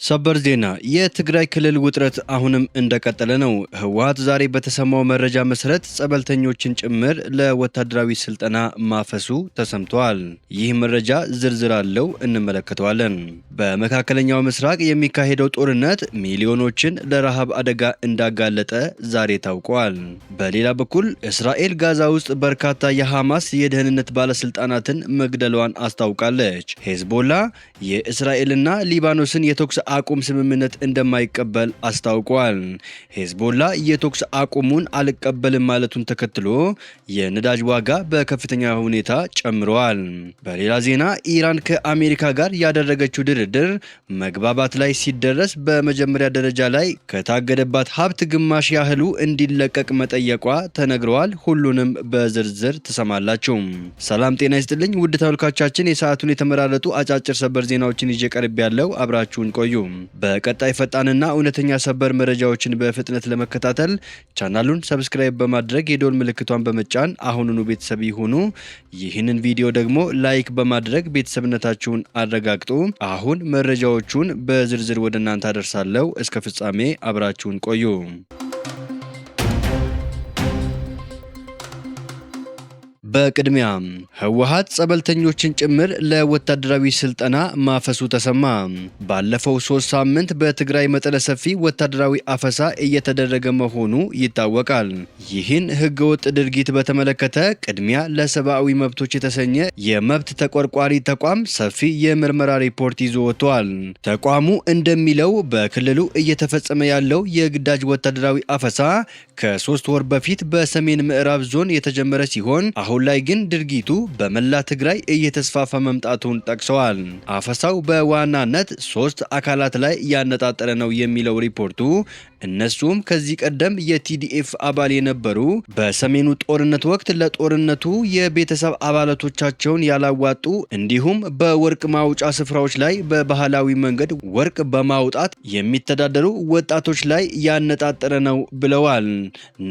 ሰበር ዜና፣ የትግራይ ክልል ውጥረት አሁንም እንደቀጠለ ነው። ህወሓት ዛሬ በተሰማው መረጃ መሰረት ጸበልተኞችን ጭምር ለወታደራዊ ስልጠና ማፈሱ ተሰምተዋል። ይህ መረጃ ዝርዝር አለው፣ እንመለከተዋለን። በመካከለኛው ምስራቅ የሚካሄደው ጦርነት ሚሊዮኖችን ለረሃብ አደጋ እንዳጋለጠ ዛሬ ታውቋል። በሌላ በኩል እስራኤል ጋዛ ውስጥ በርካታ የሐማስ የደህንነት ባለስልጣናትን መግደሏን አስታውቃለች። ሄዝቦላ የእስራኤልና ሊባኖስን የተኩስ አቁም ስምምነት እንደማይቀበል አስታውቋል። ሄዝቦላ የተኩስ አቁሙን አልቀበልም ማለቱን ተከትሎ የነዳጅ ዋጋ በከፍተኛ ሁኔታ ጨምረዋል። በሌላ ዜና ኢራን ከአሜሪካ ጋር ያደረገችው ድርድር መግባባት ላይ ሲደረስ በመጀመሪያ ደረጃ ላይ ከታገደባት ሀብት ግማሽ ያህሉ እንዲለቀቅ መጠየቋ ተነግረዋል። ሁሉንም በዝርዝር ትሰማላችሁ። ሰላም ጤና ይስጥልኝ ውድ ተመልካቻችን፣ የሰዓቱን የተመራረጡ አጫጭር ሰበር ዜናዎችን ይዤ ቀርብ ያለው አብራችሁን ቆዩ። በቀጣይ ፈጣንና እውነተኛ ሰበር መረጃዎችን በፍጥነት ለመከታተል ቻናሉን subscribe በማድረግ የደወል ምልክቷን በመጫን አሁኑኑ ቤተሰብ ይሁኑ። ይህንን ቪዲዮ ደግሞ like በማድረግ ቤተሰብነታችሁን አረጋግጡ። አሁን መረጃዎቹን በዝርዝር ወደ እናንተ አደርሳለሁ። እስከ ፍጻሜ አብራችሁን ቆዩ። በቅድሚያ ህወሓት ጸበልተኞችን ጭምር ለወታደራዊ ስልጠና ማፈሱ ተሰማ። ባለፈው 3 ሳምንት በትግራይ መጠነ ሰፊ ወታደራዊ አፈሳ እየተደረገ መሆኑ ይታወቃል። ይህን ህገወጥ ድርጊት በተመለከተ ቅድሚያ ለሰብአዊ መብቶች የተሰኘ የመብት ተቆርቋሪ ተቋም ሰፊ የምርመራ ሪፖርት ይዞ ወጥቷል። ተቋሙ እንደሚለው በክልሉ እየተፈጸመ ያለው የግዳጅ ወታደራዊ አፈሳ ከ3 ወር በፊት በሰሜን ምዕራብ ዞን የተጀመረ ሲሆን አሁን ላይ ግን ድርጊቱ በመላ ትግራይ እየተስፋፋ መምጣቱን ጠቅሰዋል። አፈሳው በዋናነት ሶስት አካላት ላይ ያነጣጠረ ነው የሚለው ሪፖርቱ እነሱም ከዚህ ቀደም የቲዲኤፍ አባል የነበሩ፣ በሰሜኑ ጦርነት ወቅት ለጦርነቱ የቤተሰብ አባላቶቻቸውን ያላዋጡ፣ እንዲሁም በወርቅ ማውጫ ስፍራዎች ላይ በባህላዊ መንገድ ወርቅ በማውጣት የሚተዳደሩ ወጣቶች ላይ ያነጣጠረ ነው ብለዋል።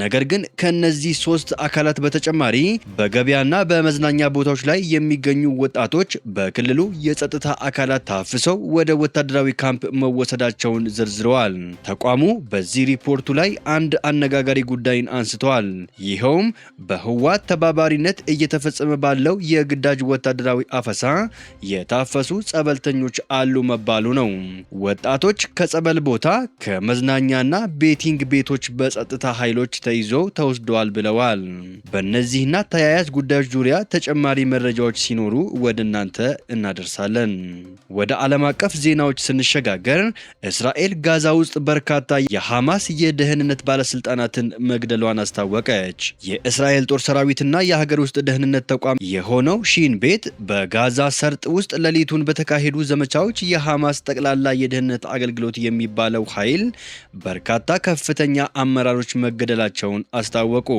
ነገር ግን ከነዚህ ሶስት አካላት በተጨማሪ በገበያና በመዝናኛ ቦታዎች ላይ የሚገኙ ወጣቶች በክልሉ የጸጥታ አካላት ታፍሰው ወደ ወታደራዊ ካምፕ መወሰዳቸውን ዘርዝረዋል። ተቋሙ በዚህ ሪፖርቱ ላይ አንድ አነጋጋሪ ጉዳይን አንስተዋል። ይኸውም በህወሓት ተባባሪነት እየተፈጸመ ባለው የግዳጅ ወታደራዊ አፈሳ የታፈሱ ጸበልተኞች አሉ መባሉ ነው። ወጣቶች ከጸበል ቦታ፣ ከመዝናኛና betting ቤቶች በጸጥታ ኃይሎች ተይዘው ተወስደዋል ብለዋል። በእነዚህና ተያያዥ ጉዳዮች ዙሪያ ተጨማሪ መረጃዎች ሲኖሩ ወደ እናንተ እናደርሳለን። ወደ ዓለም አቀፍ ዜናዎች ስንሸጋገር እስራኤል ጋዛ ውስጥ በርካታ የሐማስ የደህንነት ባለስልጣናትን መግደሏን አስታወቀች። የእስራኤል ጦር ሰራዊትና የሀገር ውስጥ ደህንነት ተቋም የሆነው ሺን ቤት በጋዛ ሰርጥ ውስጥ ሌሊቱን በተካሄዱ ዘመቻዎች የሐማስ ጠቅላላ የደህንነት አገልግሎት የሚባለው ኃይል በርካታ ከፍተኛ አመራሮች መገደላቸውን አስታወቁ።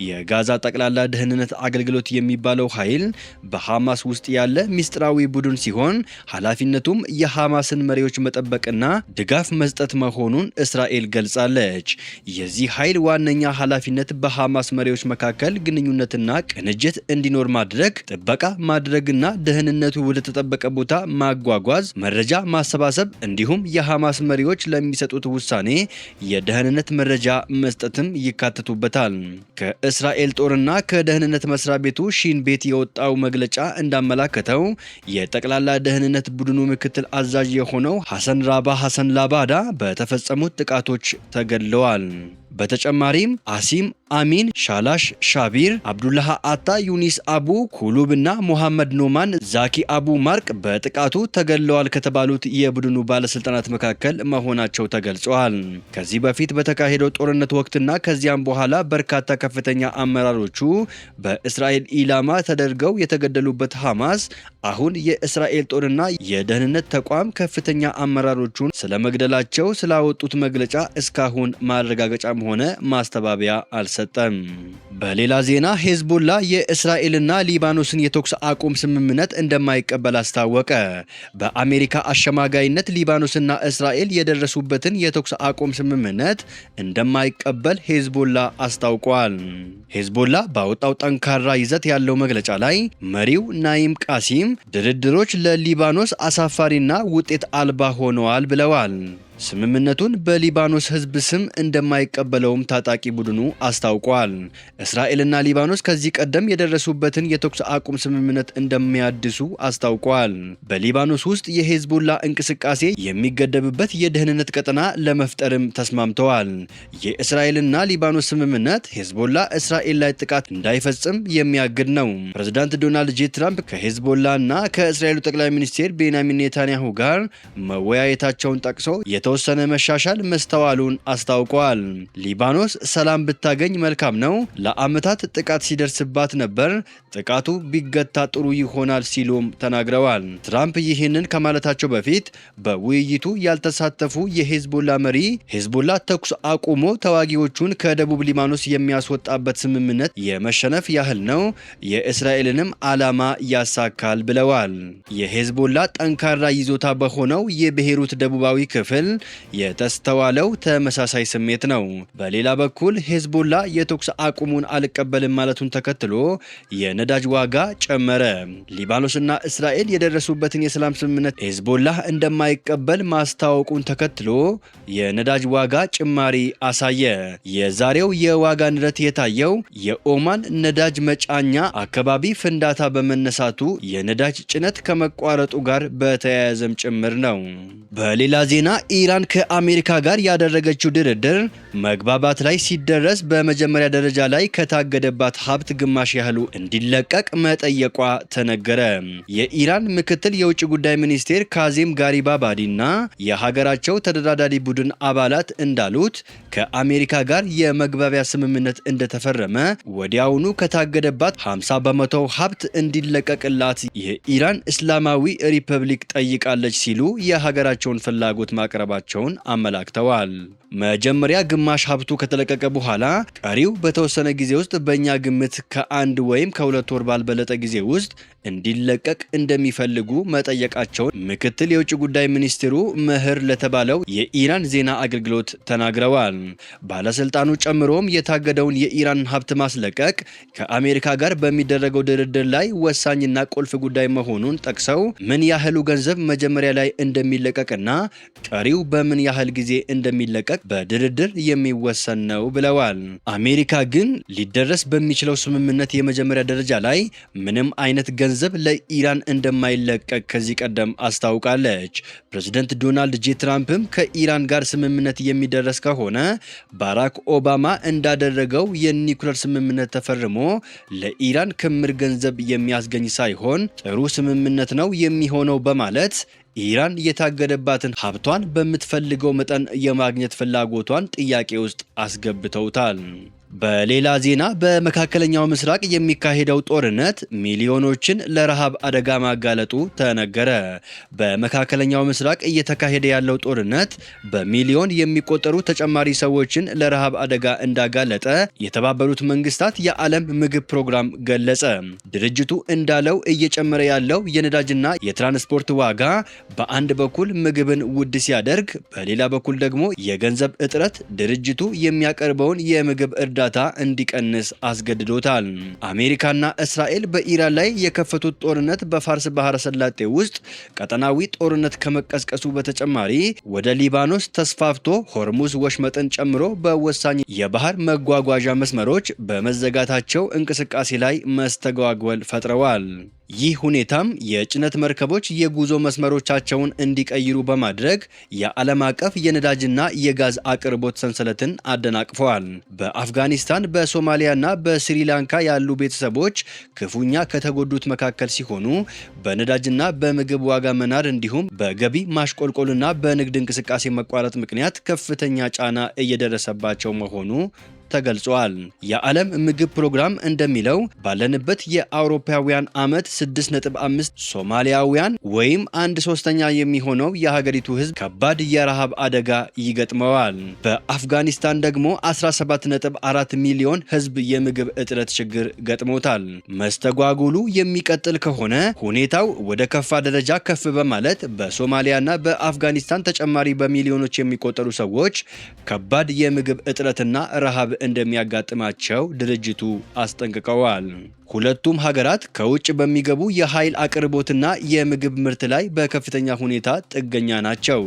የጋዛ ጠቅላላ ደህንነት አገልግሎት የሚባለው ኃይል በሐማስ ውስጥ ያለ ሚስጥራዊ ቡድን ሲሆን ኃላፊነቱም የሐማስን መሪዎች መጠበቅና ድጋፍ መስጠት መሆኑን እስራኤል ገልጻለች። የዚህ ኃይል ዋነኛ ኃላፊነት በሐማስ መሪዎች መካከል ግንኙነትና ቅንጅት እንዲኖር ማድረግ፣ ጥበቃ ማድረግና ደህንነቱ ወደ ተጠበቀ ቦታ ማጓጓዝ፣ መረጃ ማሰባሰብ እንዲሁም የሐማስ መሪዎች ለሚሰጡት ውሳኔ የደህንነት መረጃ መስጠትም ይካተቱበታል። ከእስራኤል ጦርና ከደህንነት መስሪያ ቤቱ ሺን ቤት የወጣው መግለጫ እንዳመላከተው የጠቅላላ ደህንነት ቡድኑ ምክትል አዛዥ የሆነው ሐሰን ራባ ሐሰን ላባዳ በተፈጸሙት ጥቃቶች ተገድለዋል። በተጨማሪም አሲም አሚን፣ ሻላሽ ሻቢር፣ አብዱላህ አታ፣ ዩኒስ አቡ ኩሉብ እና ሙሐመድ ኖማን ዛኪ አቡ ማርቅ በጥቃቱ ተገድለዋል ከተባሉት የቡድኑ ባለስልጣናት መካከል መሆናቸው ተገልጸዋል። ከዚህ በፊት በተካሄደው ጦርነት ወቅትና ከዚያም በኋላ በርካታ ከፍተኛ አመራሮቹ በእስራኤል ኢላማ ተደርገው የተገደሉበት ሐማስ አሁን የእስራኤል ጦርና የደህንነት ተቋም ከፍተኛ አመራሮቹን ስለመግደላቸው ስላወጡት መግለጫ እስካሁን ማረጋገጫም ሆነ ማስተባበያ አልሰጠም። በሌላ ዜና ሄዝቦላ የእስራኤልና ሊባኖስን የተኩስ አቁም ስምምነት እንደማይቀበል አስታወቀ። በአሜሪካ አሸማጋይነት ሊባኖስና እስራኤል የደረሱበትን የተኩስ አቁም ስምምነት እንደማይቀበል ሄዝቦላ አስታውቋል። ሄዝቦላ ባወጣው ጠንካራ ይዘት ያለው መግለጫ ላይ መሪው ናይም ቃሲም ድርድሮች ለሊባኖስ አሳፋሪና ውጤት አልባ ሆነዋል ብለዋል። ስምምነቱን በሊባኖስ ሕዝብ ስም እንደማይቀበለውም ታጣቂ ቡድኑ አስታውቋል። እስራኤልና ሊባኖስ ከዚህ ቀደም የደረሱበትን የተኩስ አቁም ስምምነት እንደሚያድሱ አስታውቋል። በሊባኖስ ውስጥ የሄዝቦላ እንቅስቃሴ የሚገደብበት የደህንነት ቀጠና ለመፍጠርም ተስማምተዋል። የእስራኤልና ሊባኖስ ስምምነት ሄዝቦላ እስራኤል ላይ ጥቃት እንዳይፈጽም የሚያግድ ነው። ፕሬዝዳንት ዶናልድ ጄ ትራምፕ ከሄዝቦላ እና ከእስራኤሉ ጠቅላይ ሚኒስትር ቤንያሚን ኔታንያሁ ጋር መወያየታቸውን ጠቅሶ የተወሰነ መሻሻል መስተዋሉን አስታውቋል። ሊባኖስ ሰላም ብታገኝ መልካም ነው። ለዓመታት ጥቃት ሲደርስባት ነበር። ጥቃቱ ቢገታ ጥሩ ይሆናል ሲሉም ተናግረዋል። ትራምፕ ይህንን ከማለታቸው በፊት በውይይቱ ያልተሳተፉ የሄዝቦላ መሪ ሄዝቦላ ተኩስ አቁሞ ተዋጊዎቹን ከደቡብ ሊባኖስ የሚያስወጣበት ስምምነት የመሸነፍ ያህል ነው፣ የእስራኤልንም ዓላማ ያሳካል ብለዋል። የሄዝቦላ ጠንካራ ይዞታ በሆነው የቤይሩት ደቡባዊ ክፍል የተስተዋለው ተመሳሳይ ስሜት ነው። በሌላ በኩል ሄዝቦላ የተኩስ አቁሙን አልቀበልም ማለቱን ተከትሎ የነዳጅ ዋጋ ጨመረ። ሊባኖስና እስራኤል የደረሱበትን የሰላም ስምምነት ሄዝቦላ እንደማይቀበል ማስታወቁን ተከትሎ የነዳጅ ዋጋ ጭማሪ አሳየ። የዛሬው የዋጋ ንረት የታየው የኦማን ነዳጅ መጫኛ አካባቢ ፍንዳታ በመነሳቱ የነዳጅ ጭነት ከመቋረጡ ጋር በተያያዘም ጭምር ነው። በሌላ ዜና ኢራን ከአሜሪካ ጋር ያደረገችው ድርድር መግባባት ላይ ሲደረስ በመጀመሪያ ደረጃ ላይ ከታገደባት ሀብት ግማሽ ያህሉ እንዲለቀቅ መጠየቋ ተነገረ። የኢራን ምክትል የውጭ ጉዳይ ሚኒስቴር ካዜም ጋሪባባዲ እና የሀገራቸው ተደራዳሪ ቡድን አባላት እንዳሉት ከአሜሪካ ጋር የመግባቢያ ስምምነት እንደተፈረመ ወዲያውኑ ከታገደባት 50% ሀብት እንዲለቀቅላት የኢራን እስላማዊ ሪፐብሊክ ጠይቃለች ሲሉ የሀገራቸውን ፍላጎት ማቅረባቸውን አመላክተዋል። መጀመሪያ ግማሽ ሀብቱ ከተለቀቀ በኋላ ቀሪው በተወሰነ ጊዜ ውስጥ በእኛ ግምት ከ1 ወይም ከ2 ወር ባልበለጠ ጊዜ ውስጥ እንዲለቀቅ እንደሚፈልጉ መጠየቃቸውን ምክትል የውጭ ጉዳይ ሚኒስትሩ መህር ለተባለው የኢራን ዜና አገልግሎት ተናግረዋል። ባለስልጣኑ ጨምሮም የታገደውን የኢራን ሀብት ማስለቀቅ ከአሜሪካ ጋር በሚደረገው ድርድር ላይ ወሳኝና ቁልፍ ጉዳይ መሆኑን ጠቅሰው ምን ያህሉ ገንዘብ መጀመሪያ ላይ እንደሚለቀቅና ቀሪው በምን ያህል ጊዜ እንደሚለቀቅ በድርድር የሚወሰን ነው ብለዋል። አሜሪካ ግን ሊደረስ በሚችለው ስምምነት የመጀመሪያ ደረጃ ላይ ምንም አይነት ገንዘብ ለኢራን እንደማይለቀቅ ከዚህ ቀደም አስታውቃለች። ፕሬዚደንት ዶናልድ ጄ ትራምፕም ከኢራን ጋር ስምምነት የሚደረስ ከሆነ ባራክ ኦባማ እንዳደረገው የኒኩለር ስምምነት ተፈርሞ ለኢራን ክምር ገንዘብ የሚያስገኝ ሳይሆን ጥሩ ስምምነት ነው የሚሆነው በማለት ኢራን የታገደባትን ሀብቷን በምትፈልገው መጠን የማግኘት ፍላጎቷን ጥያቄ ውስጥ አስገብተውታል። በሌላ ዜና በመካከለኛው ምስራቅ የሚካሄደው ጦርነት ሚሊዮኖችን ለረሃብ አደጋ ማጋለጡ ተነገረ። በመካከለኛው ምስራቅ እየተካሄደ ያለው ጦርነት በሚሊዮን የሚቆጠሩ ተጨማሪ ሰዎችን ለረሃብ አደጋ እንዳጋለጠ የተባበሩት መንግስታት የዓለም ምግብ ፕሮግራም ገለጸ። ድርጅቱ እንዳለው እየጨመረ ያለው የነዳጅና የትራንስፖርት ዋጋ በአንድ በኩል ምግብን ውድ ሲያደርግ፣ በሌላ በኩል ደግሞ የገንዘብ እጥረት ድርጅቱ የሚያቀርበውን የምግብ እርዳታ እንዲቀንስ አስገድዶታል። አሜሪካና እስራኤል በኢራን ላይ የከፈቱት ጦርነት በፋርስ ባህረ ሰላጤ ውስጥ ቀጠናዊ ጦርነት ከመቀስቀሱ በተጨማሪ ወደ ሊባኖስ ተስፋፍቶ ሆርሙዝ ወሽመጥን ጨምሮ በወሳኝ የባህር መጓጓዣ መስመሮች በመዘጋታቸው እንቅስቃሴ ላይ መስተጓጎል ፈጥረዋል። ይህ ሁኔታም የጭነት መርከቦች የጉዞ መስመሮቻቸውን እንዲቀይሩ በማድረግ የዓለም አቀፍ የነዳጅና የጋዝ አቅርቦት ሰንሰለትን አደናቅፈዋል። በአፍጋኒስታን፣ በሶማሊያና በስሪላንካ ያሉ ቤተሰቦች ክፉኛ ከተጎዱት መካከል ሲሆኑ በነዳጅና በምግብ ዋጋ መናር እንዲሁም በገቢ ማሽቆልቆልና በንግድ እንቅስቃሴ መቋረጥ ምክንያት ከፍተኛ ጫና እየደረሰባቸው መሆኑ ተገልጿል። የዓለም ምግብ ፕሮግራም እንደሚለው ባለንበት የአውሮፓውያን ዓመት 6.5 ሶማሊያውያን ወይም 1/3 የሚሆነው የሀገሪቱ ሕዝብ ከባድ የረሃብ አደጋ ይገጥመዋል። በአፍጋኒስታን ደግሞ 17.4 ሚሊዮን ሕዝብ የምግብ እጥረት ችግር ገጥሞታል። መስተጓጉሉ የሚቀጥል ከሆነ ሁኔታው ወደ ከፋ ደረጃ ከፍ በማለት በሶማሊያና በአፍጋኒስታን ተጨማሪ በሚሊዮኖች የሚቆጠሩ ሰዎች ከባድ የምግብ እጥረትና ረሃብ እንደሚያጋጥማቸው ድርጅቱ አስጠንቅቀዋል። ሁለቱም ሀገራት ከውጭ በሚገቡ የኃይል አቅርቦትና የምግብ ምርት ላይ በከፍተኛ ሁኔታ ጥገኛ ናቸው።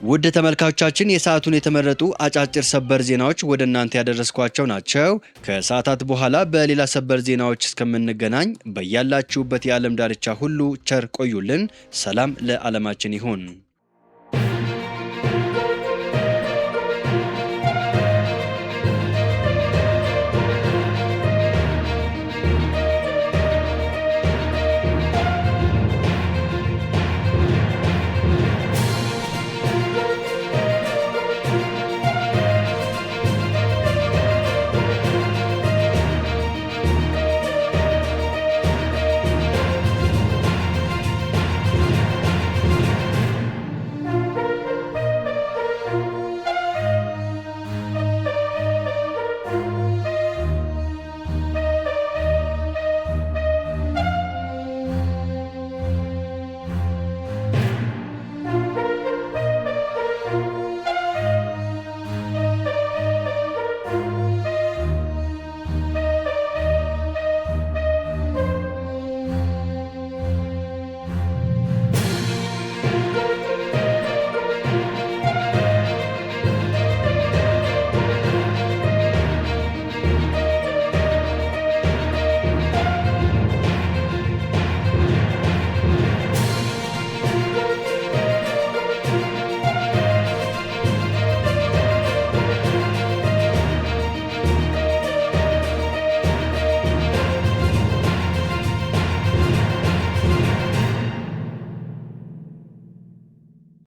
ውድ ተመልካቾቻችን፣ የሰዓቱን የተመረጡ አጫጭር ሰበር ዜናዎች ወደ እናንተ ያደረስኳቸው ናቸው። ከሰዓታት በኋላ በሌላ ሰበር ዜናዎች እስከምንገናኝ በያላችሁበት የዓለም ዳርቻ ሁሉ ቸር ቆዩልን። ሰላም ለዓለማችን ይሁን።